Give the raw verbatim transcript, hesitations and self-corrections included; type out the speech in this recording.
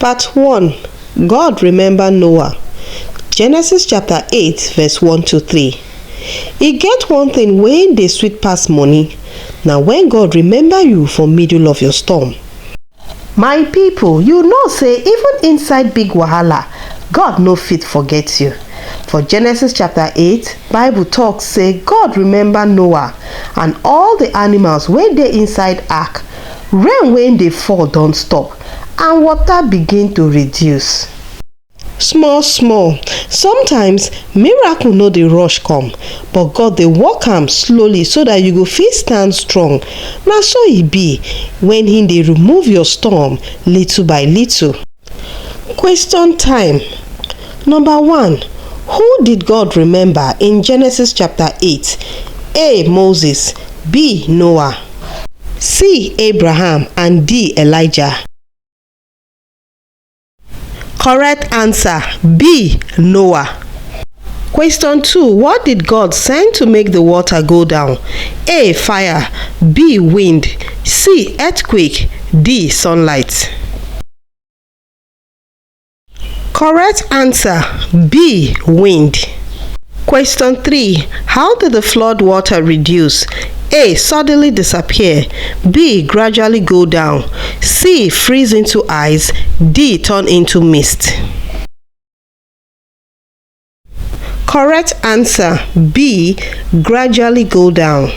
Part one. God remember Noah. Genesis chapter eight, verse one to three. E get one thing wey dey sweet pass money. Na when God remember you for middle of your storm. My people, you know say even inside big wahala, God no fit forget you. For Genesis chapter eight, Bible talk say God remember Noah and all the animals wey dey inside ark. Rain wey dey fall don stop and water begin to reduce. Small small. Sometimes miracle no dey rush come, but God dey work am slowly so that you go fit stand strong. Na so e be when he dey remove your storm little by little. Question time. Number one, who did God remember in Genesis chapter eight? A. Moses. B. Noah. C. Abraham. And D. Elijah. Correct answer, B. Noah. Question two, what did God send to make the water go down? A. Fire. B. Wind. C. Earthquake. D. Sunlight. Correct answer, B. Wind. Question three, how did the flood water reduce? A. Suddenly disappear. B. Gradually go down. C. Freeze into ice. D. Turn into mist. Correct answer, B. Gradually go down.